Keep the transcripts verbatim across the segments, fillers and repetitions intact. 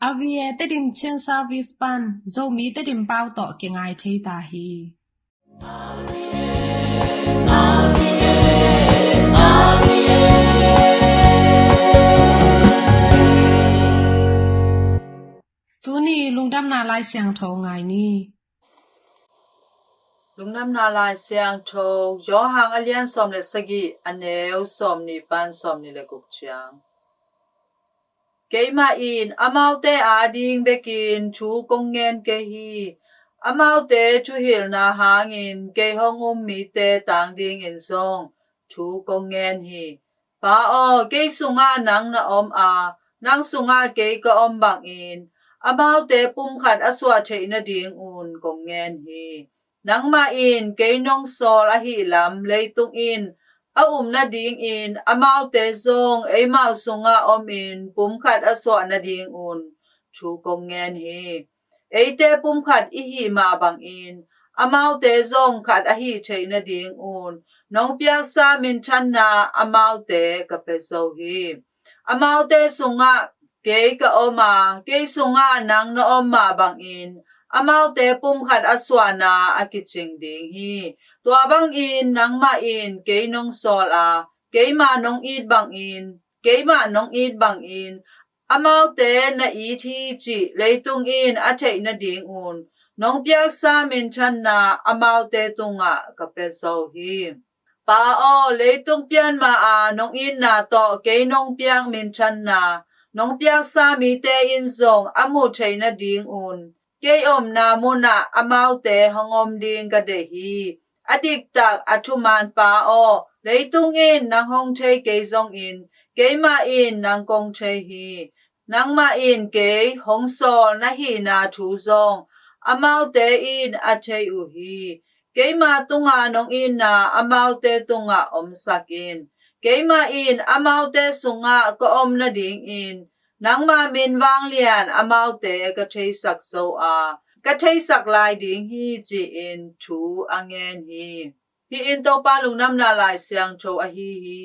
R V A Tedim Chin Service pan Zomi Tedim pau tawh kingai thei ta hi. Tuni lungdamna Lai Siangtho ngai ni. Lungdamna Lai Siangtho, Johan a lian sawm le sagih, a neu sawm nih pan sawm nih le guk ciang. Keimah in amaute ading bekin thu kong ngen kei hi. Amaute thuhilhna hangin kei hong um mite tang dingin zong thu kong ngen hi. Pa aw, kei sungah nang na om a, nang sungah kei ka om bangin amaute pumkhat a suah theih nadingun kong ngen hi. Nangmah in kei nong sawl ahih lam leitung in a um nadingin amaute zong eimau sungah omin pumkhat a suah nadingun thu kong ngen hi. Eite pumkhat i hih mah bangin amaute zong khat a hih theih nadingun nong piaksa minthanna amaute ka pia zo hi. Amaute sungah kei ka om a, kei sungah nang na om mah bangin amaute pumkhat a suahna a kicing ding hi. Tua bangin nangmah in kei nong sawl a, keimah nong it bangin, keimah nong it bangin amaute na it hi cih leitung in a theih nadingun nong piaksa minthanna amaute tungah ka pia zo hi. Pa aw, leitung pian ma-a nong itna tawh kei nong piak minthanna nong piaksa mite in zong a muh theih nadingun kei omna munah amaute hong om ding ka deih hi. A diktak a thuman Pa aw, leitung in nang hong thei kei zongin keimah in nang kong thei hi. Nangmah in kei hong sawl na hihna thu zong amaute in a thei uh hi. Keima tungah nong itna amaute tungah omsak in. Keimah in amaute sungah ka om nadingin nangma min vanglian amaute ka theisak zo a, ka theisak lai ding hi, ci-in thu a ngen hi. Hih in Topa lungdamna Lai Siangtho ahi hi.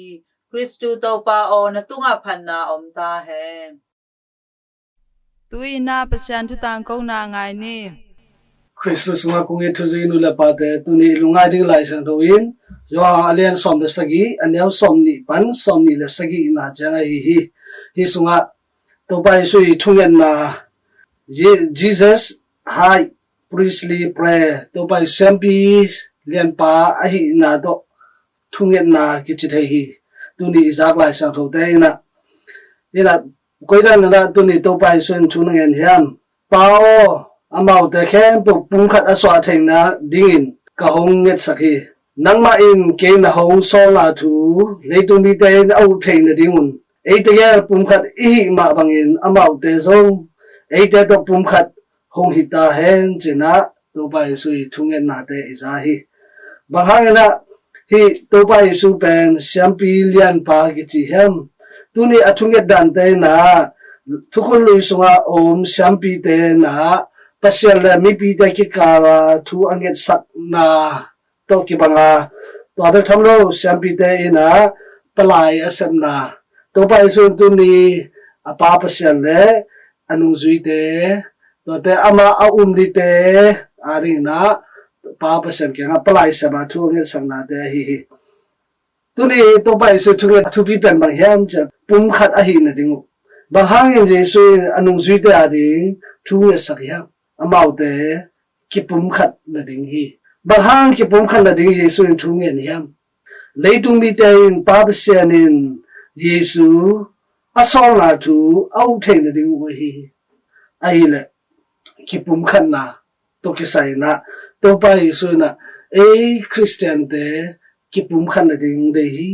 Khristu Topa aw, na tungah phatna om ta hen. Tu-in ah Pasian thu tangkona ngai ni. Khristu sungah kong it thuzui nu le pate, tuni lungngai ding Lai Siangtho in Johan a lian sawm le sagih, a neu sawm nih pan sawm nih le sagihna ciang ahi hi. Hih sungah Topa Jesu i thungetna, Je-, Jesus High Priestly Prayer, Topa Jesu siampi lianpa ahihna tawh thungetna kici thei hi. Tuni i zak Lai Siangthote in ah, in ah, koidan in ah tuni Topa Jesu in thu na ngen hiam? Pa aw, amaute khempeuh pumkhat a suah theihna dingin ka hong ngetsak hi. Nangmah in kei na hong sawlna thu leitung mite in a up theih nadingun eite gel pumkhat i hih mah bangin amaute zong eite tawh pumkhat hong hi ta hen, ci-in ah Topa Jesu i thungetnate i za hi. Bang hangin ah hih Topa Jesu pen siampi lianpa kici hiam? Tuni a thunget dante in ah thukhun lui sungah om siampite in ah Pasian le mipite kikala thu a ngetsakna tawh kibang a, tua bek tham lo siampite in ah palai a sepna, Topa Jesu in tuni a Pa Pasian le a nungzuite, tuate amah a um dingte adingin ah Pa Pasian kiangah palai sep a thu a ngetsaknate ahi hi. Tuni Topa Jesu thunget thupi pen bang hiam cih leh pumkhat ahih nading uh. Bang hangin Jesu in a nungzuite ading thu ngetsak hiam? Amaute kipumkhat nading hi. Bang hang kipumkhat nading Jesu in thu ngen hiam? Leitung mite in Pa Pasian in Jesu a sawlna thu a up theih nading uh ahi hi. Ahih leh kipumkhatna tawh kisai in ah Topa Jesu in ah ei Khristiante kipumkhat nading deih hi.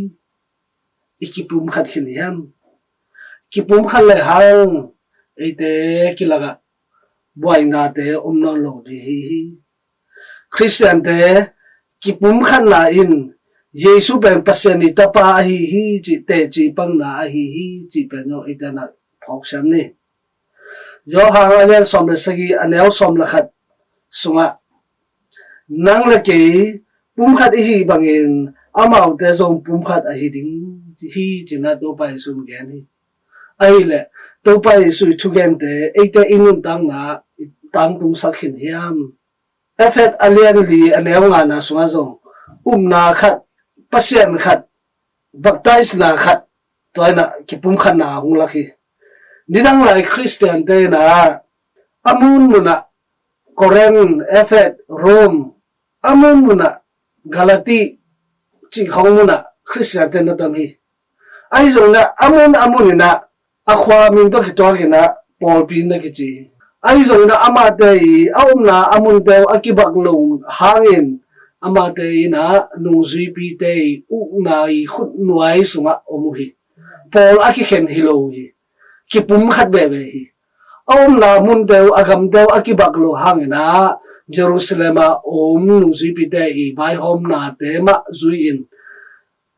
I kipumkhat khin hiam? Kipumkhat le hang eite kilakah buainate om nawn lo ding hi hi. Khristiante kipumkhatna in Jesu pen Pasian i Tapa ahi hi cih teci panna ahi hi cih pen aw eite in ah phawk siam ni. Johan a lian sawm le sagih, a neu sawm le khat sungah nang le kei pumkhat i hih bangin amaute zong pumkhat ahi ding hi, ci-in ah Topa Jesu in gen hi. Ahih leh Topa Jesu i thugente eite i nuntakna i tangtungsak khin hiam? Efesa a lian li a neu ngana sungah zong upna khat, Pasian khat, baptisena khat, tua inah kipumkhatna hong lak hi. Nidang lai Khristiante inah a munmunah Korin, Efesa, Rome, a munmunah Galati cih khong munah Khristiante na tam hi. Ahi zongin ah a mun a mun inah a khua min tawh kituakin ah pawlpi na kici hi. Ahi zongin ah amate i a omna a munte uh a kibak lo hangin amate inah nungzuipite i ukna i khutnuai sungah om uh hi. Pawl a kikhen hi lo uh hi. Kipumkhat veve hi. A omna munte uh, a gamte uh a kibak lo hangin ah Jerusalem a om nungzuipite i vaihawmnate mah zui-in,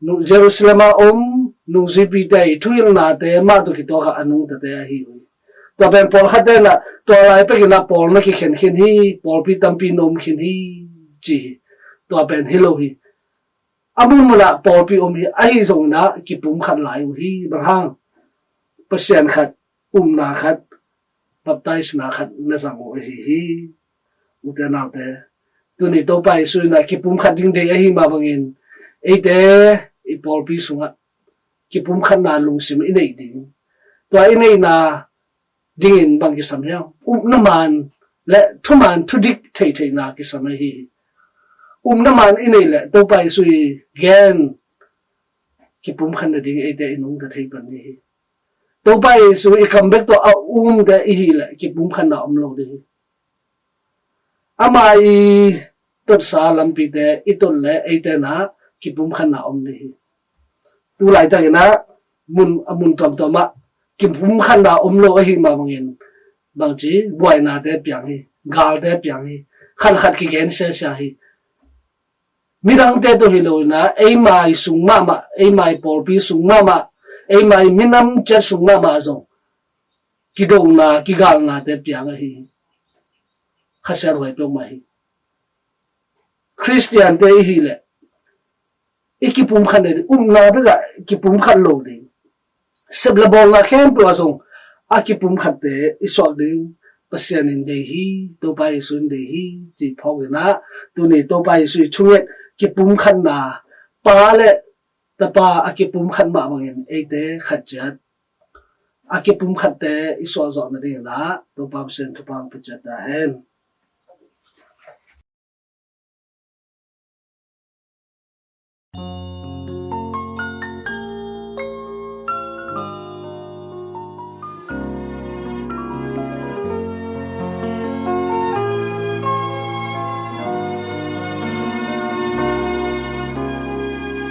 nu-, Jerusalem a om nungzuipite i thuhilhnate mah tawh kituak ah a nungtate ahi uh hi. Tua pen pawlkhatte inah tua lai pekin ah pawl na kikhen khin hi, pawlpi tampi na om khin hi, ci hi. Tua pen hi lo hi. A munmunah pawlpi om hi, ahi zongin ah kipumkhat lai uh hi. Bang hang? Pasian khat, upna khat, baptisena khat na zang uh ahi hi. Ute naute, tuni Topa Jesu inah kipumkhat ding deih ahi mah bangin eite i pawlpi sungah kipumkhatna lungsim i neih ding, tua i neihna dingin bang kisam hiam? Upna man le thuman thudik theitheihna kisam ahi hi. Upna man i neih leh Topa Jesu i gen kipumkhat nading eite i nungta thei pan ding hi. Topa Jesu i kam bek tawh a umte i hih leh kipumkhatna om lo ding hi. Ama i totsa lampite i tot leh eite inah kipumkhatna om ding hi. Tu laitakin ah mun, a mun tuamtuam ah kipumkhatna om lo ahi mah bangin bangci buainate piang hi, galte piang hi, khatkhat kigen siasia hi. Midangte tawh hi lo inah eimai sung mahmah, eimai pawlpi sung mahmah, eimai minam ciat sung mahmah zong kidona, kigalnate piang ahi hi. Khasiathuai peuhmah hi. Khristiante i hih leh i kipumkhat nading, upna bekah kipumkhat lo ding, sep le bawlna khempeuh ah zong a kipumkhatte i suak ding Pasian in deih hi, Topa Jesu in deih hi, ci phawk inah tuni Topa Jesu i thunget kipumkhatna, Pa le Tapa a kipumkhat mah bangin eite khat ciat a kipumkhatte i suak zawh nading inah Topa Pasian thupha hong pia ciat ta hen.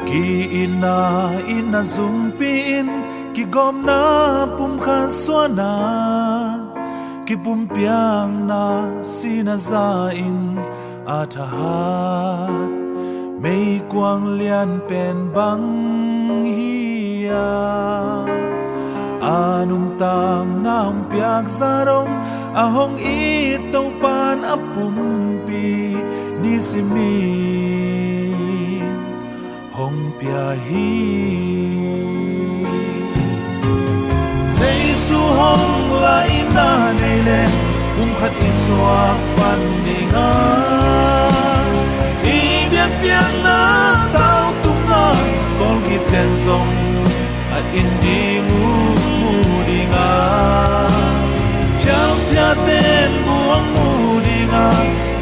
Ki-itna in a zumpi in kigawmna pumkhat suahna, kipumpiakna sihna za in a thahat meikuang lianpen bang hi a, a nuntakna hong piak za dong a hong it Topa'n a pumpi nisimin hong pia hi. Jesu hong laina nei le pumkhat i suak pan ding a, i biakpiakna tau tunga kawlgite'n zong a it ding uh mu ding a, phialphiate'n muang mu ding a,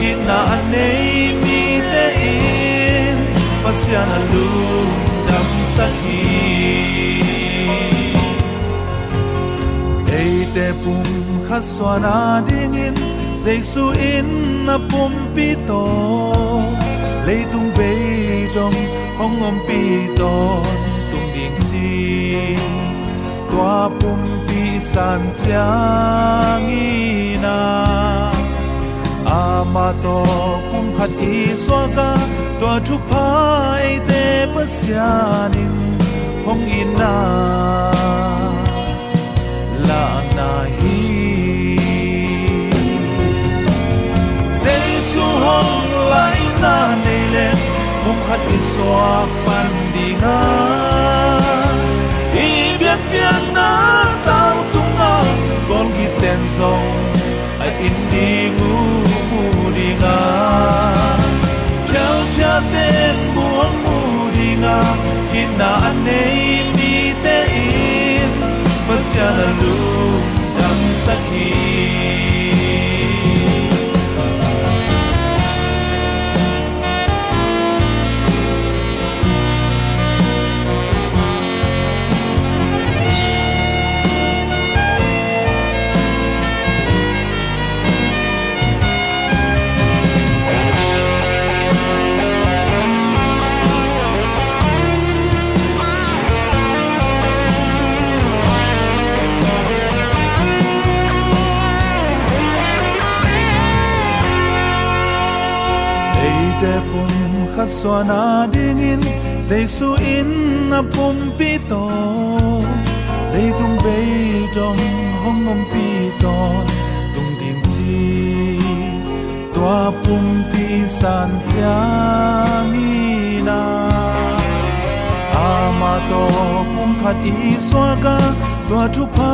itna a nei mite in Pasian a lungdamsak hi. Eite pumkhat suahna dingin Jesu in a pumpi tawh leitung bei dong hong ompih tawntung ding ci. Tua pumpi san ciangin a, amah tawh pumkhat i suak a, tua thupha eite Pasian in hong itna lakna hi. Jesu hong laina nei le pumkhat i suak pan ding a, i biakpiakna tau tunga Pasian a lungdamsak hi. Eite pumkhat suan adingin Jesu in a pumpi tawh leitung bei dong hong ompih tawntung ding ci tua pumpi san ciangin ah, amah tawh pumkhat i suak a, tua thupha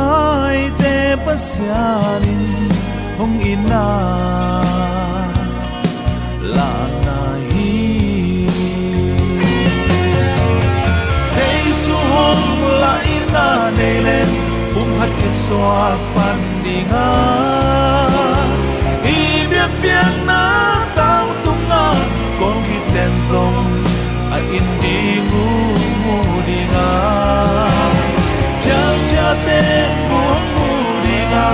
eite Pasian in hong itna lakna hi. Jesu hong la itna nei leng pumkhat i suak pan ding a, i biakpiakna tau tung a, kawlkip ten zong a it ding uh mu ding a, phialphial ten muang mu ding a,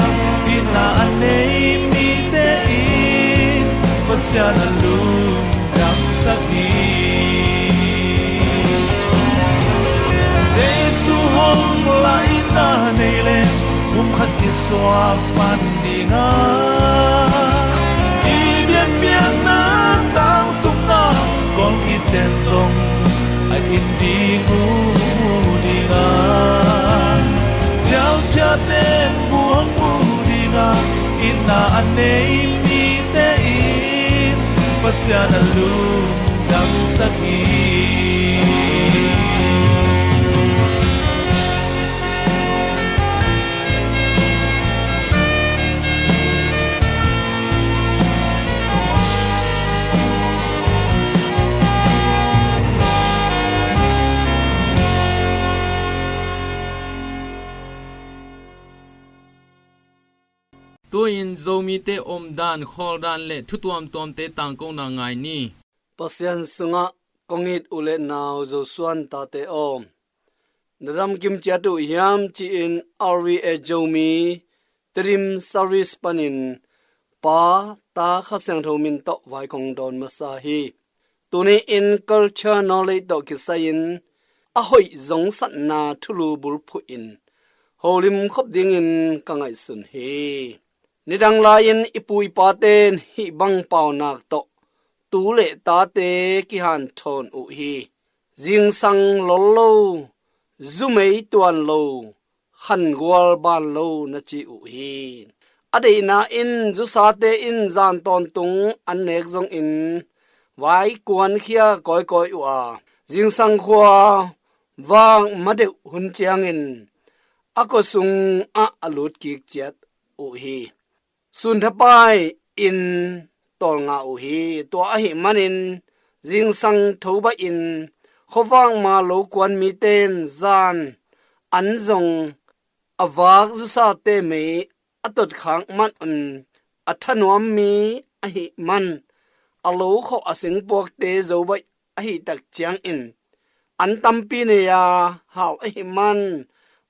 itna a nei mite in Pasian a lungdamsak hi. Jesu hong la itna nei leng pumkhat i suak pan ding a, i biakpiakna tau tung a, kawlkip ten zong a it ding uh mu ding a, phialphial ten muang mu ding a, itna a nei mite in Pasian a lungdamsak hi. Tu-in Zomite omdan, khawldan le thu tuamtuamte tangkona ngai ni. Pasian sungah kong it u le nau Zosuan tate aw, na dam kim ciat uh hiam ci-in R V A Zomi Tedim Service panin Pa, Ta, Kha Siangtho min tawh vai kong dawn masa hi. Tuni in culture knowledge tawh kisai-in a hoih zongsatna thulu bulphuh in holim khop dingin ka ngaihsun hi. Nidang lai-in i pu i pate in hih bang paunak tawh tu le tate kihanthawn uh hi. Zingsang lol lo, zumei tuan lo, khangual ban lo na ci uh hi. A deihna in zusate in zan tawntung an nek zongin vai kuankhia kawikawi uh a, zingsang khua vak ma deuh hun ciangin a kua sungah a lut kik ciat uh hi. Sunthapai in tawlnga uh hi. Tua ahih manin zingsang tho baih in khuavak ma lo kuan mite in zan an zong a vak zusate mei a totkhak man un a thanuam mi ahih man a lo khawh a singpuakte zo baih ahih tak ciangin an tampi nei a, hau ahih man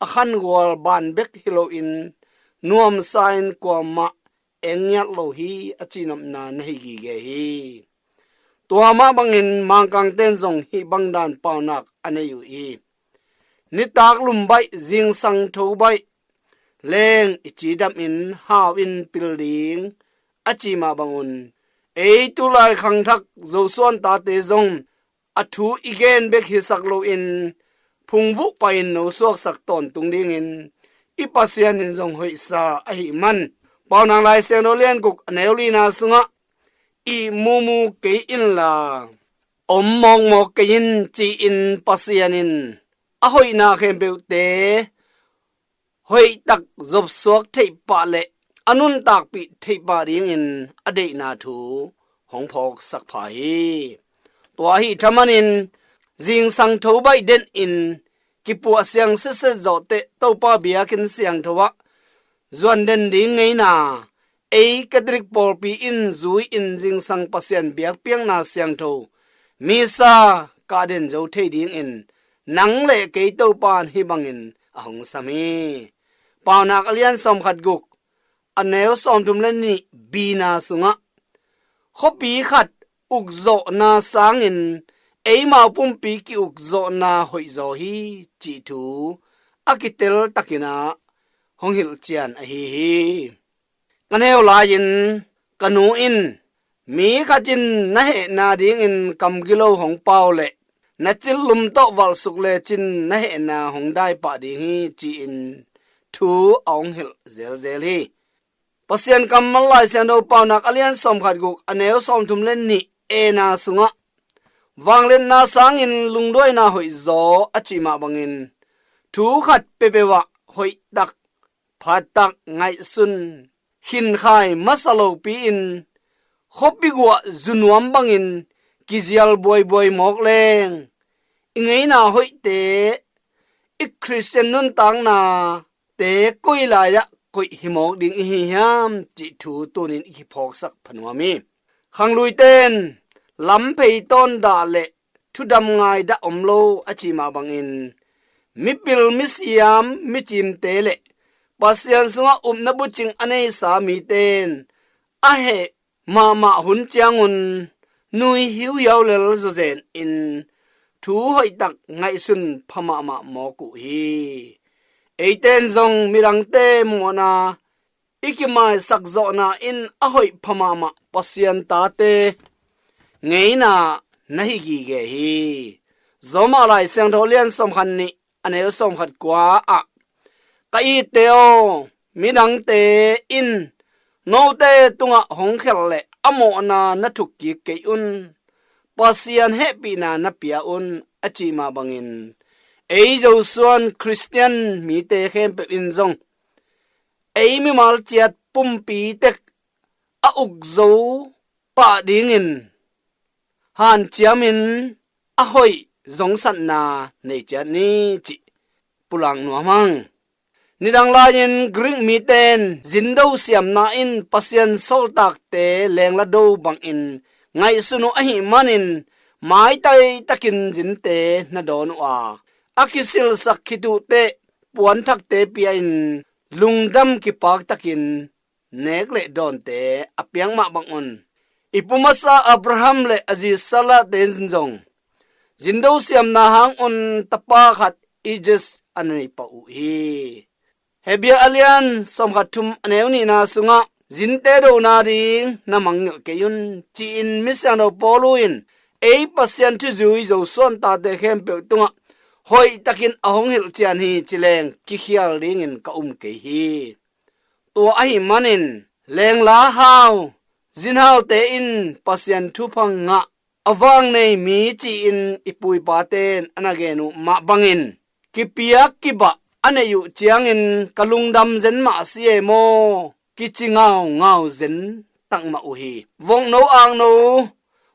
a khangual ban bek hi loin nuamsa in kuamah eng ngiat lo hi a cihnopna na hi gige hi. Tua mah bangin Mangkangte in zong hih bang dan paunak a nei uh hi. Nitak lum baih, zingsang tho baih, leng i cidam in hau in pil ding a ci mah bangun ei tulai khangthak Zosuan tate zong a thu i gen bek hisak loin phungvuh pai-in no suaksak tawntung dingin i Pasian in zong hoihsa ahih man Paunak Lai Siangtho lian guk a neu lina sungah i mumu kei inla om mawkmawk kei in ci-in Pasian in a hoihna khempeuhte hoihtak zopsuak theih pah le a nuntakpih theih pah dingin a deihna thu hong phawksak pha hi. Tua ahi thamanin zingsang tho baih den in kipuah siang setset zawh teh Topa biakinn siangtho ah zuan den ding ngeina, ei Catholic pawlpi in zui-in zingsang Pasian biakpiakna siangtho Missa kah den zo thei dingin nang le kei Topa in hih bangin a hong sam hi. Paunak a lian sawmkhat guk, a neu sawmthum le nih bina sungah, khuapi khat ukzawhna sangin eimau pumpi ki-ukzawhna hoihzaw hi, cih thu a kitel takin ah hong hilhcian ahi hi. Ka neu lai-in ka nu in, mi khat in na hehna dingin kam gilo hong pau leh na cillum tawh valhsuk lecin na hehna hong daipah ding hi, ci-in thu a hong hilh zelzel hi. Pasian kammal Lai Siangtho Paunak a lian sawmkhat guk, a neu sawmthum le nih, ena sungah, vangliatna sangin lungduaina hoihzaw a cih mah bangin, thu khat peuhpeuh ah hoihtak, phatak, ngaihsun, khinkhai masa lopi-in, khuapi guah zunuam bangin kizial buaibuai mawk leng, i ngeina hoihte, i Khristian nuntaknate koi lai-ah koih hi mawk ding i hi hiam, cih thu tunin i kiphawksak phanuam hi. Khangluite in lamphei tawn dah le thudam ngai dah om lo a cih mah bangin, mipil, misiam, micimte le Pasian sungah upna bucing a neisa mite in a heh mahmah hun ciangun nui hiuhiau lel zawzen in thu hoihtak ngaihsun pha mahmah mawk uh hi. Eite in zong midangte mawhna i kimaisak zawhna in a hoih pha mahmah Pasian tate ngeina na hi gige hi. Roma Lai Siangtho lian sawmkhat nih, a neu sawmkhat kua ah, ka itte aw, midangte in note tungah hong khelh leh a mawhna na thuk kik kei un. Pasian hehpihna na pia un a cih mah bangin, ei Zosuan Khristian mite khempeuh in zong ei mimal ciat pumpi tek a ukzo pah dingin hanciamin a hoih zongsatna nei ciat ni, cih pulak nuam hang. Nidang lai-in Greek mite in zindo siamna in Pasian sawltakte lengla do bangin ngaihsun uh ahih manin, maitai takin zinte na dawn uh a, a kisilsak khit uh teh puanthakte pia-in lungdam kipak takin nek le dawnte a piak mah bangun, i pu masa Abraham le a zi Sarah-te in zong zindo siamna hangun tapa khat Isak a nei pah uh hi. Hebru a lian sawmkhat thum, a neu nihna sungah, zinte dona ding na mangngilh kei un, ci-in misiangtho Paul in ei Pasian thuzui Zosuan tate khempeuh tungah hoihtakin a hong hilhcian hi ci leng kikhial dingin ka um kei hi. Tua ahih manin, lengla hau, zinhaute in Pasian thupha ngah, a vang nei mi ci-in i pu i pate in a na gen uh mah bangin, kipiak kibah a neih uh ciangin ka lungdam zen mah a si e maw, kici ngaungau zen tak mah uh hi. Vokno, akno,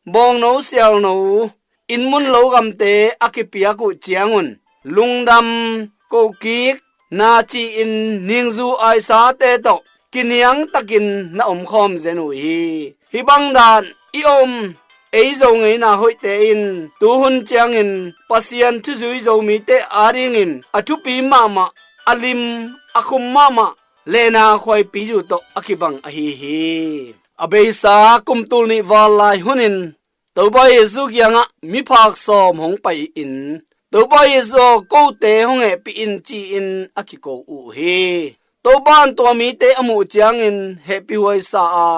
bawngno, sialno, inn mun lo gamte a kipiak uh ciangun lungdam, kokik, na ci-in ningzu aisate tawh kiniangtakin na omkhawm zen uh hi. Hih bang dan i om ei Zo ngeina hoihte in tuhun ciangin Pasian thuzui Zomite adingin a thupi mahmah, a lim, a khum mahmah lehna khuaipi zu tawh a kibang ahi hi. A beisa kum tul nih val lai hunin Topa Jesu kiangah miphak sawm hong pai-in, "Topa Jesu aw, kote hong hehpih in," ci-in a kiko uh hi. Topa in tua mite a muh ciangin hehpihhuai sa a,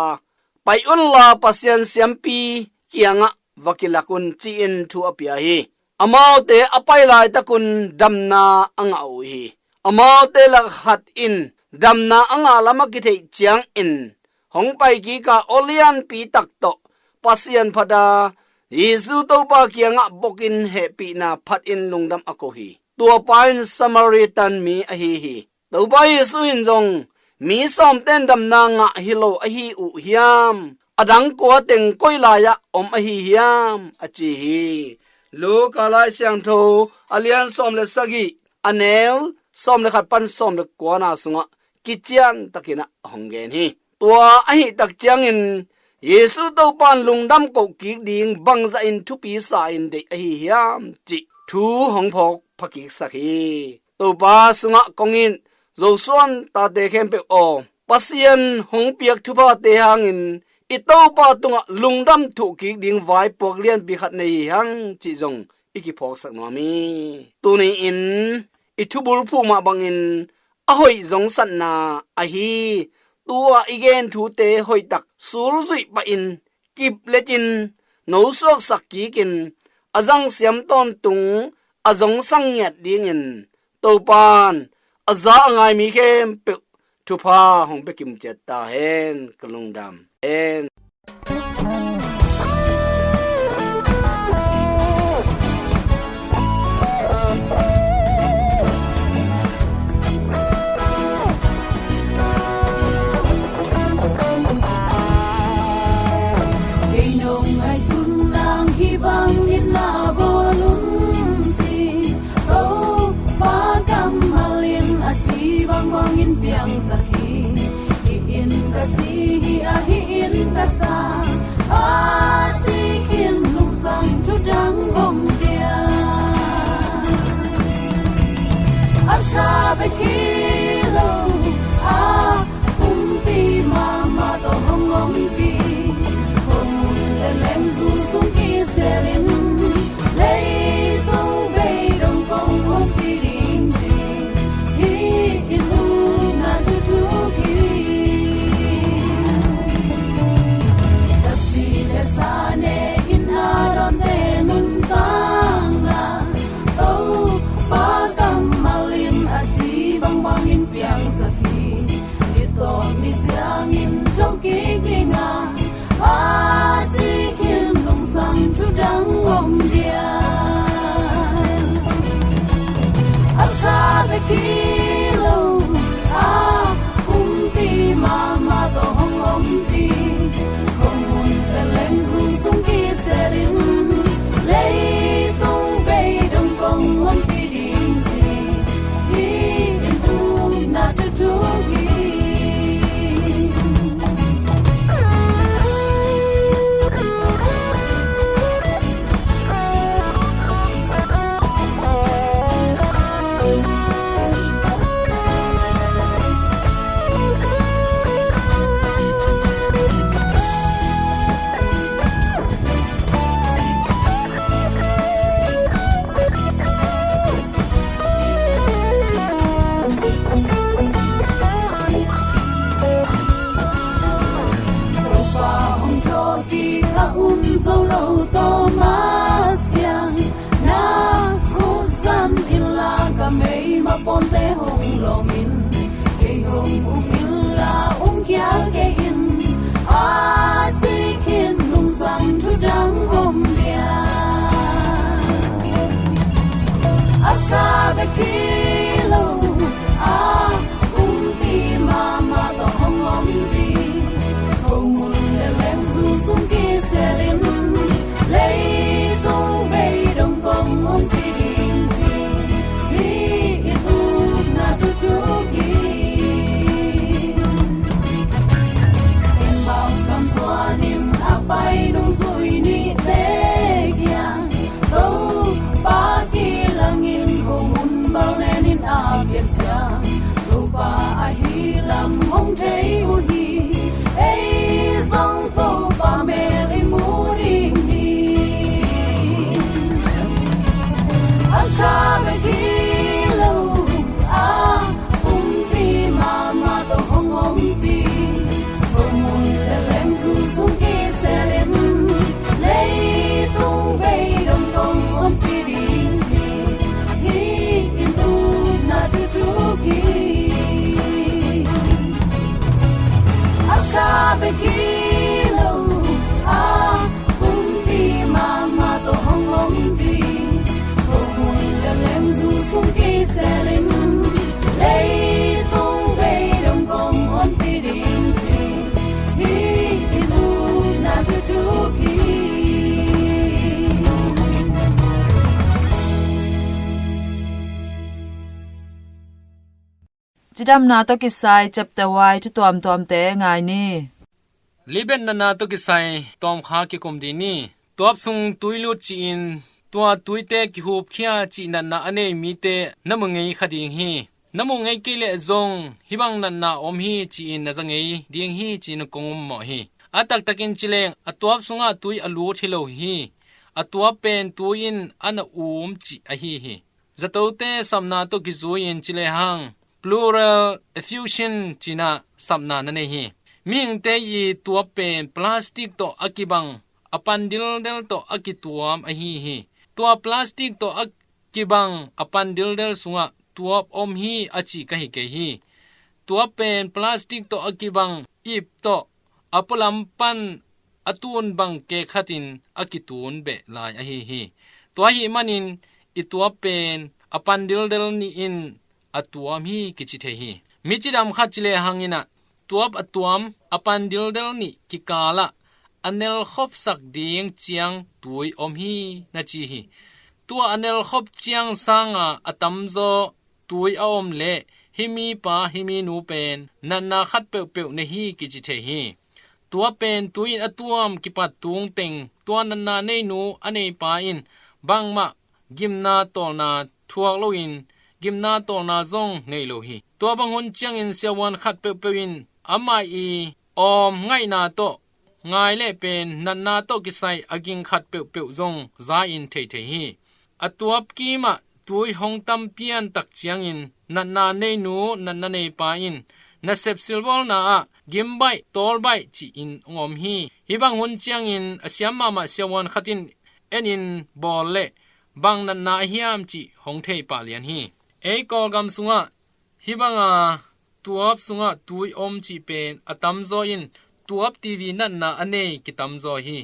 "Pai unla Pasian siampi kiangah va kilak un," ci-in thu a pia hi. Amaute a pai laitakun damna a ngah uh hi. Amaute lak khat in damna a ngah lam a kitheih ciangin hong pai kik a, aw lianpi tak tawh Pasian phat a, Jesu Topa kiangah bokin hehpihna phatin lungdam a ko hi. Tua pa in Samaritan mi ahi hi. Topa Jesu in zong, "Mi sawmte in damna ngah hi lo ahi uh hiam? A dang kua teng koi lai-ah om ahi hiam?" a ci hi. Luka Lai Siangtho a lian sawm le sagih, a neu sawm le khat pan sawm le kuana sungah kician takin a hong gen hi. Tua ahi tak ciangin Jesu Topa in lungdam koh kik ding bangzah in thupi sa in deih ahi hiam cih thu hong phawk phakiksak hi. Topa sungah kong it Zosuan tate khempeuh aw, Pasian hong piak thuphate hangin i Topa tungah lungdam thuh kik ding vaipuak lianpi khat nei hi hang cih zong i kiphawksak nuam hi. Tuni-in i thubulphuh mah bangin a hoih zongsatna ahi tua i gen thute hoihtak sulzuih pahin kipletin nosuaksak kikin a zangsiam tawntung a zongsang ngiat dingin Topan a za a ngai mi khempeuh thupha hong pia kimciat ta hen. Ka lungdam hen. Kei nong ngaihsun nang hi bangin na bawl un ci. Topa kammal in a ci bangbangin piangsak hi. Hih in ka si hi a, hih in ka Cidamna tawh kisai ciapteh huai thu tuamtuamte ngai ni. Libet natna tawh kisai tawmkha kikum dih ni. Tuap sung tui lut ci-in tua tuite kihupkhia cih natna a nei mite na mu ngei kha ding hi. Na mu ngei kei leh zong hih bang natna om hi ci-in na za ngei ding hi ci-in kong ummawh hi. A taktakin ci leng a tuap sungah tui a lut hi lo hi. A tuap pen tui in a na um cih ahi hi. Zatote sapna tawh kizui-in ci lehang pleural effusion ci-in ah sapna na nei hi. Mihingte i tuap pen plastic tawh a kibang a pan dildel tawh a kituam ahi hi. Tua plastic tawh a kibang a pan dildel sungah tuap om hi a ci ka hi kei hi. Tuap pen plastic tawh a kibang ip tawh a pualam pan a tun bang kek khatin a kitun beh lai ahi hi. Tua ahih manin i tuap pen a pan dildel nih in a tuam hi kici thei hi. Mi cidam khat ci lehang in ah tuap a tuam a pan dildel nih kikalah a nelkhopsak ding ciang tui om hi na ci hi. Tua a nelkhop ciang sanga a tamzaw tui a om leh hih mipa hih minu pen natna khat peuhpeuh nei hi kici thei hi. Tuap pen tui in a tuam kipat tungteng tua natna neinu a neipa in bangmah gimna tawlna thuak loin gimna tawlna zong nei lo hi. Tua bang hun ciangin siavuan khat peuhpeuh in amah i awm ngaihna tawh ngai leh pen natna tawh kisai a ging khat peuhpeuh zong za-in thei thei hi. A tuap kimah tui hong tam pian tak ciangin natna neinu natna neipa in nasep silbawlna ah gim baih tawl baih ci-in hong om hi. Hih bang hun ciangin a siam mahmah siavuan khat in en in bawl leh bang natna a hiam cih hong thei pah lian hi. Ei Kawlgam sungah hih banga tuap sungah tui om cih pen a tamzaw in tuap T V natna a nei kitamzaw hi.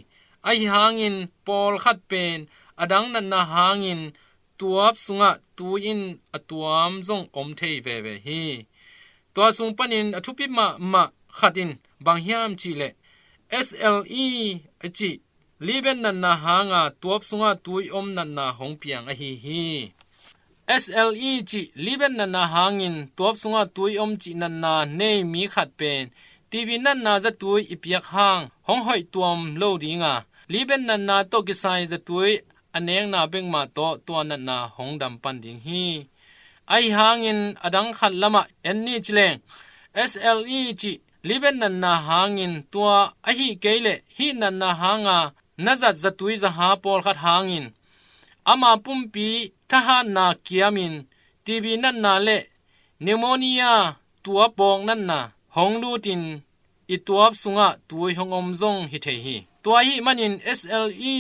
Ahi hangin pawlkhat pen a dang natna hangin tuap sungah tui in a tuam zong om thei veve hi. Tua sung panin a thupi mahmah khat in bang hiam cih leh S L E a cih libet natna hanga tuap sungah tui om natna hong piang ahi hi. S L E cih libet natna hangin tuap sungah tui om cih natna nei mi khat pen T V natna zatui i piak hang hong hoih tuam lo dinga libet natna tawh kisai zatui a nekna bekmah tawh tua natna hong dam pan ding hi. Ahi hangin a dang khat lamah en ni ci leng S L E cih libet natna hangin tua ahi kei leh hih natna hanga na zat zatui zaha pawlkhat hangin ama pumpi thahatna kiamin T B natna le pneumonia tuap bawk natna hong lutin i tuap sungah tui hong om zong hi thei hi. Tua ahih manin S L E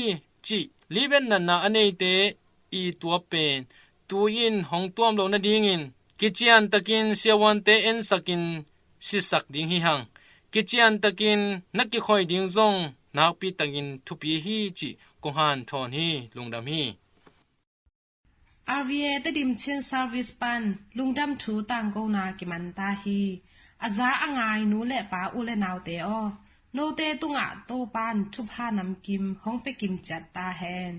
cih libet natna a neite i tuap pen tui in hong tuam loh nadingin kiciantakin siavuante ensakin sisak ding hi hang. Kiciantakin na kikhoih ding zong nakpi takin thupi hi cih kong hanthawn hi. Lungdam hi. R V A Tedim Chin Service pan lungdam thu tangkona kiman ta hi. A za a ngai nu le pa u le naute aw, note tungah Topan thupha namkim hong pia kim ciat ta hen.